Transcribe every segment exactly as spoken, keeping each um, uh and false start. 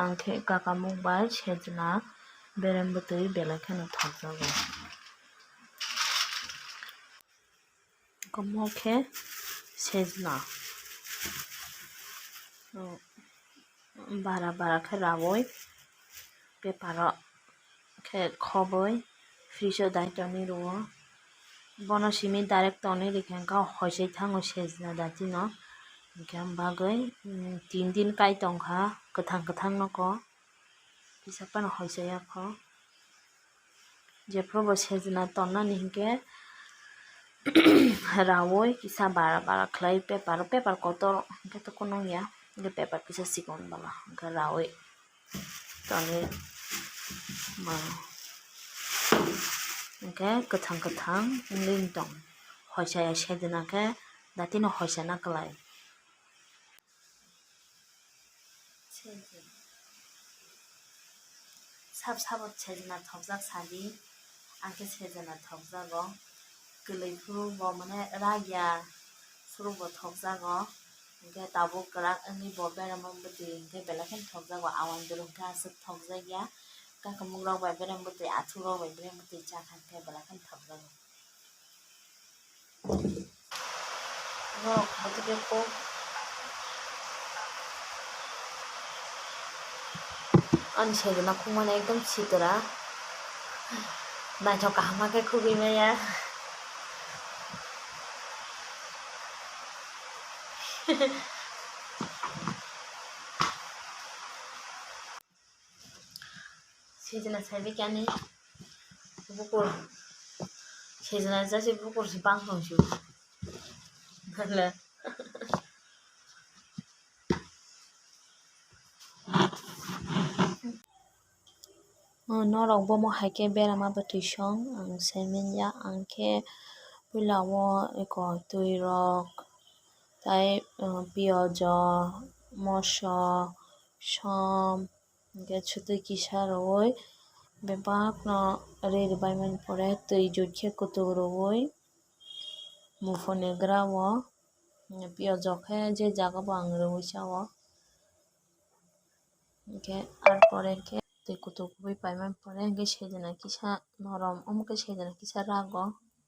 Ang khe kakamuk bai sejna berem bwtwi belai kheno thokjago. Omo khe sejna bara bara khe raui paper o khe khobwi fridge o dai tonwi rwo. Bono simi direct tonwi rikha hwnkhe hoisai thango sejna datino. Hwnkhe ang bagwi tin din kai tongkha kwthang kwthang nokho. Kisa phano hoisaya kho. Jephuru bo sejna tonnani hinkhe raui kisa bara bara khlai paper, paper kotor hinkhe to kunung ya, hinkhe paper kisa chikon bala hinkhe raui tonwi mano. Hinkhe kwthang kwthang wngwi tong, hoisaya sejna khe datino hoisana kwlai. Sab sabo sejna thokjak sadi, ang khe sejna thokjago. Kwlwi phuru bo mane ragya phuru bo thokjago. Hinkhe tabuk kwrak wngwi bo berama bwtwi hinkhe belai kheno thokjago. Awang duru hinkhe aswk thokjakya. Kakamuk rok bai berama bwtwi, athuk rok bai berama bwtwi chakha hinkhe belai kheno thokjago. Norok photo khe kok. Ani sejna khukmani ekdom sitra. Naithok kaham khe khugwi maya. Sejna saibai khe ani bukur, sejna jasi bukur se bang tong se. Hala. Norok bomo hai khe berama bwtwi song ang saiman ya, ang khe puila o eko twi rok tai piyajo, moso, som, hinkhe swtwi kisa rwui bebakno ri rwbaimani pore twi jutkhe kutuk rwui muphuni gra o piyaj rok khe je jaga bo ang rwui sa o. Hinkhe ar pore khe twi kutuk kubui paimani pore hinkhe sejna kisa norom, omo khe sejna kisa rago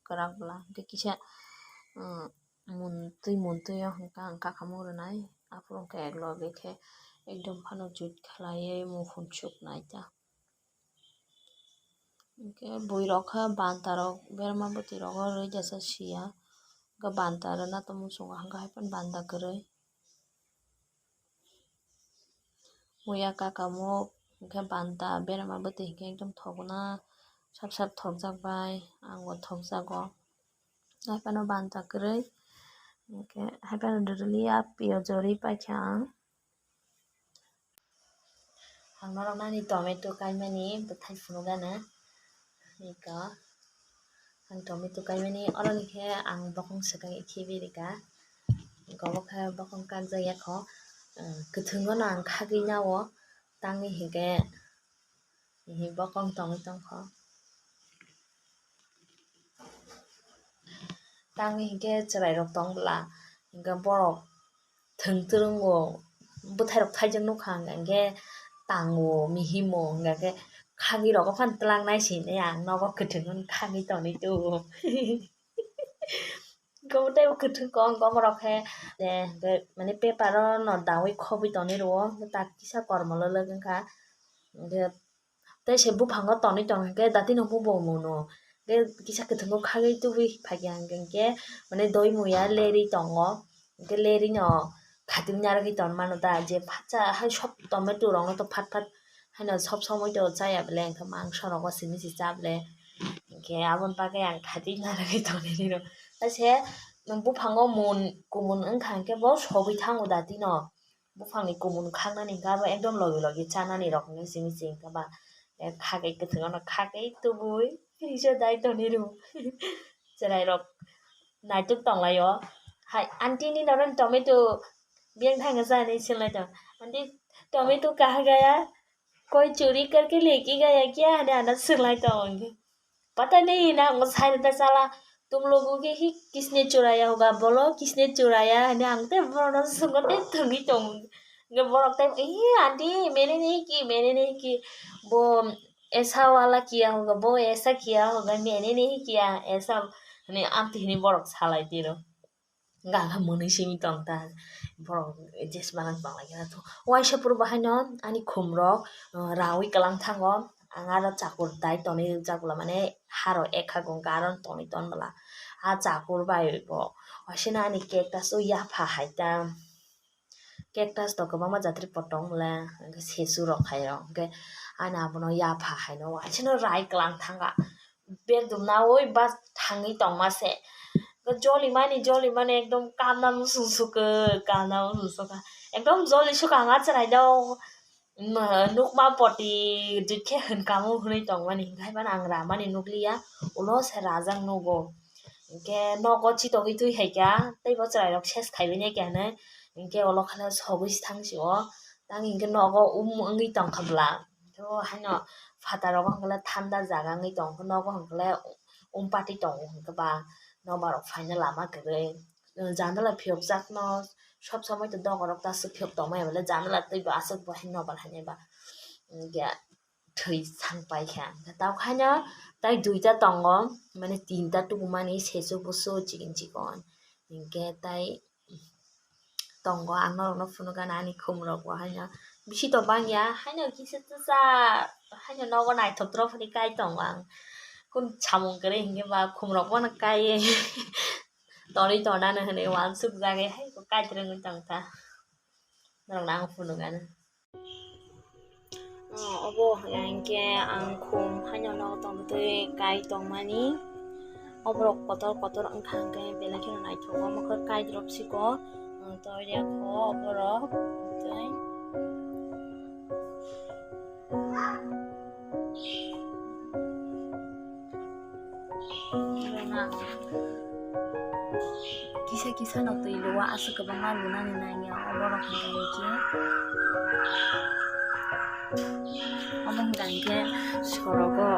kwrak bwla hinkhe kisa mun twi, mun twi o hwnka ang kakamung rwnai, aphuru hwnka ek loge khe ekdom phano jut khlaiwi muphun suknai ta. Hinkhe buirok khe banta rok berma bwtwi rogo rwui jesa sia, hwnka banta rwna tongmung chungo hwnka hai phano banta kwrwi. Muya kakamuk, hinkhe banta berama bwtwi hinkhe ekdom thokna sap sap thokjak bai, angbo thokjago. Hai phano banta kwrwi, hinkhe hai phano rwliya piyaj rwi paikha ang. Ang norok nani tomato kaimani bwthai phunukgana. Ika ang tomato kaimani oroni khe ang bokong swkang khibi rika. Ika obo khe bokong kakjak ya kho. Kwthwng no ang khagwi nao tangwi hinkhe bokong tongwi tongkho. Tangwi hinkhe chwrairok tong bwla hinkhe borok thwng twrwngo bwthairok thaijak nukha hwnka hinkhe tango mihimo hwnka khe khagwi rogo phano twlangnai se hinwi ang nogo kwthwng khagwi tongwi tubuo. Hinkhe teibo kwthwng kong kong rok khe mane paper o no daui khobwi tongwi rwo tak kisa kormo lwlwk wngkha. Hinkhe tei se buphango tonwi tong hinkhe datino bubo muno. Hinkhe kisa kwthwngo khagwi tubui phaikha hinkhe mane doi muya lerwi tongo. Hinkhe lerwi no khatwi narwgwi tongmano da je phatsa hai sob tomato rokno to phat phat haino sob somoi to chaya bele hinkhe mangso rogo simi se cha bele. Hinkhe aboni bagwi ang khatwi narwgwi tongnai rw. Tei se buphango mun kumun wngkha hinkhe bo sogwi thango datino. Buphangni kumun khaknani hinkhe abo ekdom logi logi chanani rok hinkhe simi se hinkhe ba khagwi kwthwng ano khagwi tubui fridge o dai tonwi rw. Chwrairok naituk tonglaio. Hai aunty ni noroni tomato biyang thangwi cha hinwi swnglaitong. Aunty tomato kaha gaya? Koi churi karke leke gaya kya? Hinwi ano swnglaitong. Pata nahi na, ang sai da sala, tum logo ke hi kisne churaya hoga, bolo kisne churaya, hine ang te bono sungo te thangwi tong. Hwnkhe borok tei, "Ee, aunty, maine nahi ki, maine nahi ki?" Bo aisa wala kiya hoga, bo aisa kiya hoga, maine nahi kiya, aisa hwnwi amtwi hwnwi borok salai tiro. Hwnkhe ang khe mwnwi simi tong ta, borok jesma nang tong lai khe. Waisa phuru bo haino ani khumrok, uh, raui kwlang thango, ang aro chakur dai tonwi rwjak bwla, mane haro ekha gong karon tonwi ton bwla. A chakur bai bo waisano ani cactus o yapha hai ta. Cactus to kwbangma jatri pot tong bwle, hwnkhe sesu rok hai rok, hwnkhe ani abono yapha haino waisano rai kwlang thangkha, berdumna oi bas thangwi tongma se, hwnkhe jolimani jolimani ekdom kanna muchung sukha, kanna muchung sukha, ekdom joli sukha ang a chwrai do, nukma poti jikhe hwnkha hwnwi tongmani, hwnkhe haibano ang ramani nukliya, ulo se rajak nugo. Hwnkhe nogo chitogwi twi hai kha, tei bo chwrairok ses khaibaini khe hinwi, hwnkhe ulo kheno sogwi se thang sio, tang hwnkhe nogo um wngwi tongkha bwla. Hwnkhe o haino phataro hwnkhe thanda jaga wngwi tongkha, nogo hwnkhe umpati tongo hwnkhe ba nobarok phaina lama kwrwi. Janala phiyokjakno sob somoi to dogarok ta aswk phiyok tongmani, bole janala twi bo aswk bo hai nobar haino ba. Hwnkhe thwi sang pai kha. Hwnkhe tao haino tai duita tongo, mane tinta tubumani sesu busu chikon chikon. Hwnkhe tai tongo, ang norokno phunukha ani khumrok bo haino bisi to bangya, haino kisa tisa, haino nogo naithok rok hwnwi kai tongo ang. Kun samung kwrwi hwnkhe ba khumrok bono kai tonwi tonano hwnwi uansuk jagwi hai kaitor wngwi tongkha. Norokno ang phunukha. Ah, obo hwnkhe ang khum haino nogo tongtwi kai tongmani. Oborok kotor kotor wngkha hwnkhe belai kheno naithogo, omo khe kai drop siko, ah, toiria kho oborok tei. Kisa kisa no twi luo, aswk kwbangma lunani nangya oborok hwnkhe. Omo hwnkha hwnkhe sorogo,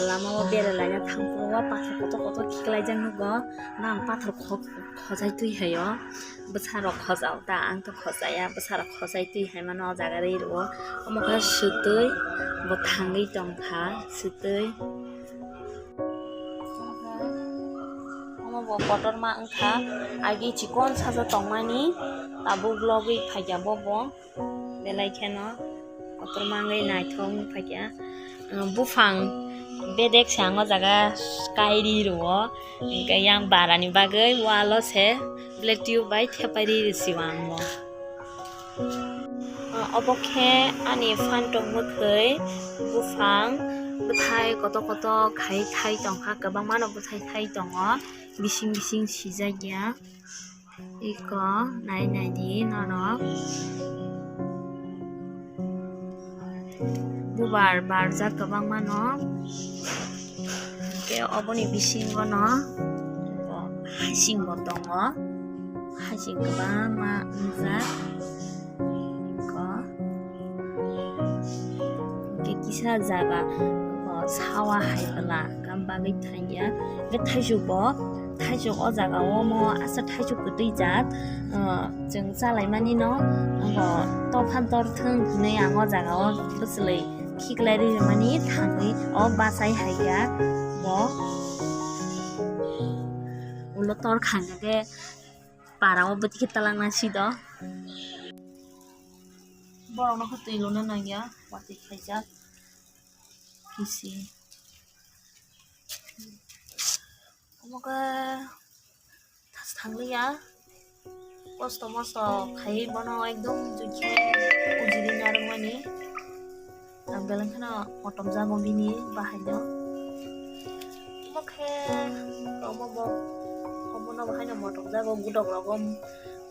lama o berai laina thang phuru o pathor kotor kotor khiklaijak nugo, nang pathor khok-, khojai twi hai o. Bwsarok khojao ta, ang to khojaya, bwsarok khojai twi hai mano o jaga rwi rwo. Omo khe swtwi bo thangwi tongkha, swtwi. Omo bo kotorma wngkha, agi chikon saja tongmani, tabuk logwi phaikha bobo, belai kheno. Kotorma wngwi naithok wngwi phaikha. Buphang bedek se ang o jaga kairi rwo, hwnkhe yang barani bagwi walo se black tube bai thepai ri rwsio ang bo. Obo khe ani phantok mwkhwi buphang bwthai kotor kotor khai thai tongkha, kwbangmano bwthai thai tongo, bising bising sijakya. Iko nai nai di norok. Bubar barjak kwbangma no. Hwnkhe oboni bisingo no hasing bo tongo. Hasing kwbangma wngjak. Iko. Hwnkhe kisa jaga, o, sawa hai bwla kam bagwi thangya. Hwnkhe thaisuk bo, thaisuk o jaga o omo aswk thaisuk kwtwi jat, o, chwng chalaimani no, o, tophan torthwng hwnwi ang o jaga o bwchwlwi khiklai ri rwmani thangwi o bachai hai ya bo ulo tor khangya khe para o bwtwi khe twlangna si do. Borokno khe twi luna nangya, watwi khaijak kisi. Omo khe thas thangliya, kosto mosto khai bono ekdom jukhe ujili narwkmani. Ang beleng kheno motom jago bini bahai no. Omo khe omo bo, omo no bahai no motom jago, gudok rogo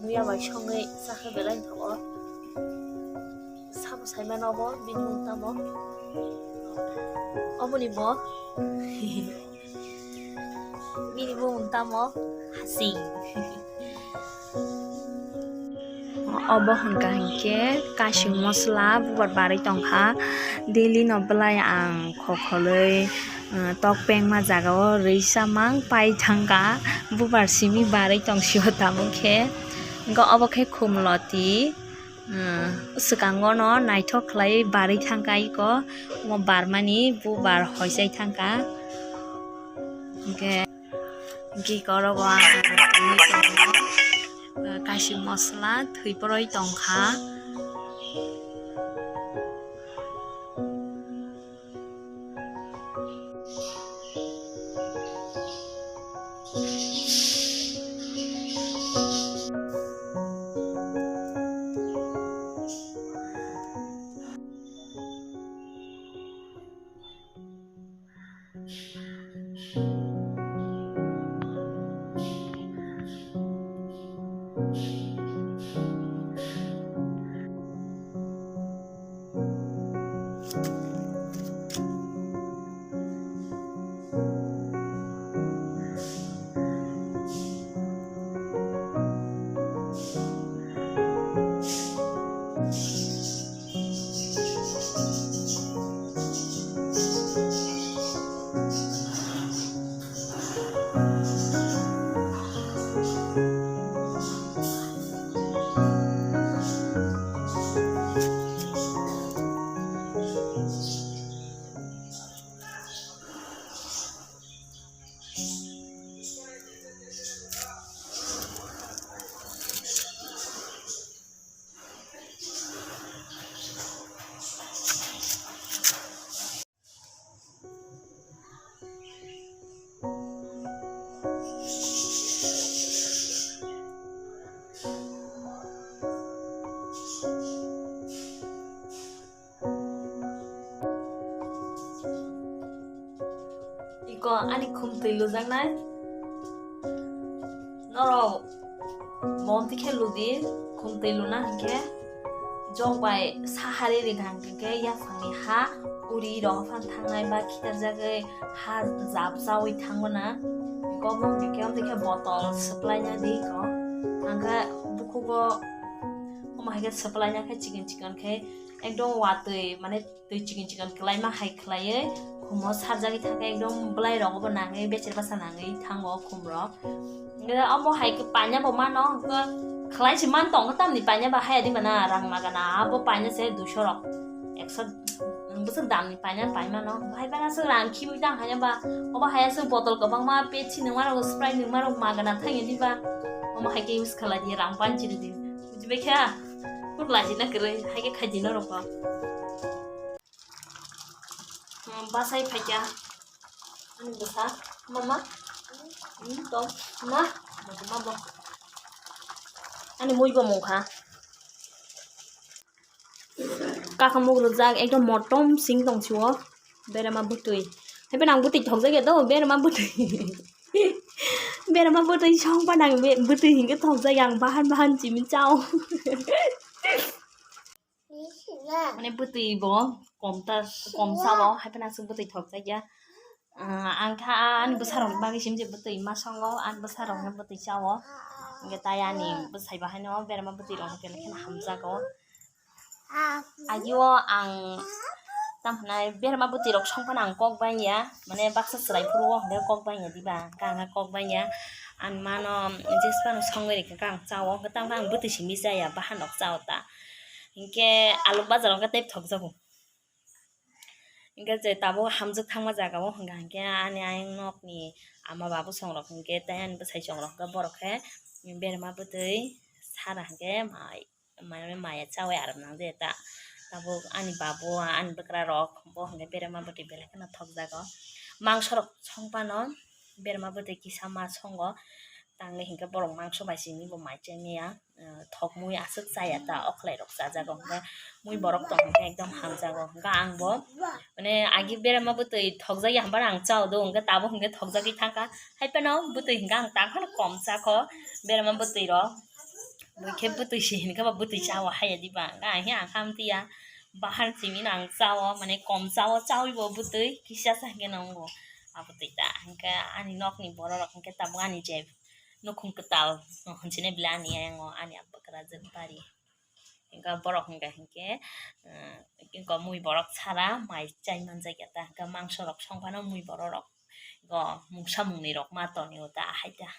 muya bai songwi chakhe belai thago. Sabo saimano bo bini mung tamo. Oboni bo. Bini bumung tamo hasing. Obo hwnkha hinkhe kasing mosla bubar barwi tongkha. Daily no belai ang khokholwi, uh, tok pengma jaga o rwi chamang pai thangkha. Bubar simi barwi tongsio tamo khe. Hwnkhe obo khe khumloti. Hmm, swkango no naithok khlai barwi thangkha iko, omo barmani bubar hoisai thangkha. Hwnkhe gikorogo ang kaisik mosla thwi poroi tongkha. Iko ani khumtwi lujaknai. Norok monti khe ludi, khumtwi luna hinkhe jok bai sahari ri thang hinkhe yaphangni ha uri rok phan thangnai ba khitarjagwi ha jab chawi thango na. Iko omo hinkhe omo khe botol swplaina di iko. Hangkhe bukhugo omo hai khe swplaina khe chikon chikon khe ekdom watwi mane twi chikon chikon kwlaima hai khwlaiwi khumo sarjagwi thangkhe ekdom bwlai rogo bo nangwi becher basa nangwi thango khum rok. Hwnkhe omo hai khe paina bo mano, hwnkhe khwlai se man tongkha tamni paina ba haya di mana rang magana abo paina se duiso rok ekso bwswk damni paina pai mano. Hai paina se rang khiui tang haya ba obo haya se botol kwbangma Pepsi nungma rok Sprite nungma rok magana thangya di ba omo hai khe use khlai di rang banchi di bujibai kha. Kuk lajina kwrwi, hai khe khaidi norok bo. Hmm, bwsai phaikha. Ani bwsa, mama. Hmm, to, ma. Mama bo. Ani mui bo mungkha. Kaka muk rwjak, ekdom motom sing tong sio. Berema bwtwi. Hai phano ang bwtwi thokjak ya do, berema bwtwi. Berema bwtwi song phano ang be-, bwtwi hinkhe thokjak ya, ang bahan bahan chimi chao. Mane bwtwi bo kom ta, kom sao, hai phano aswk bwtwi thokjak ya. Ah, ang kha ani bwsarokni bagwi simi je bwtwi ma songo, ani bwsarokno bwtwi chao. Hwnkhe tai ani bwsai bahaino berema bwtwi rok belai kheno hamjago. Agio ang tamo hinai berma bwtwi rok song phano ang kok bangya, mane baksa chwrai phuru o hwnkhe kok bangya diba, hwnkhe ang kok bangya. Ang mano jesa phano songwi rikha ang chao, hwnkhe tamo khe ang bwtwi simi chaya, bahan rok chao ta. Hwnkhe aluk bazar o hwnkhe tei thokjago. Hwnkhe je tabuk hamjwk thangma jaga o hwnkha hwnkhe ani ayang nokni ama babu song rok hwnkhe tei ani bwsai song rok hwnkhe borok khe berma bwtwi sara hwnkhe mai. Mane maya chawi aram nang je ta. Tabuk ani babu, ani bwkra rok bo hwnkhe berma bwtwi belai kheno thokjago. Mangso rok song phano berma bwtwi kisa ma songo. Tangwi hwnkhe borok mangso bai simi bo mai chengya. Thokmui aswk chaya ta, okhlai rok chajago. Hwnkhe mui borok tong hwnkhe ekdom hamjago. Hwnkhe ang bo mane agi berma bwtwi thokjakya hwnba ang chao do, hwnkhe tabuk hwnkhe thokjagwi thangkha. Hai phano bwtwi hwnkhe ang tang phano kom chakho berma bwtwi rok. Bwkhe bwtwi se hinkhe ba bwtwi chao haya diba, hwnkhe ang khe ang kha amtwi ya. Bahar chimino ang chao, mane kom chao, chawi bo bwtwi kisa sa hwnkhe nongo. A bwtwi ta hwnkhe ani nokni borok rok hwnkhe tabuk ani je nukhung kwtal hwnchine bile ani ayang o ani bwkrajwk bari. Hwnkhe borok hwnkhe hwnkhe, eh, hwnkhe mui borok sara mai chai manjakya ta, hwnkhe mangso rok song phano mui borok rok go mungsa mungni rok ma tonio ta hai ta.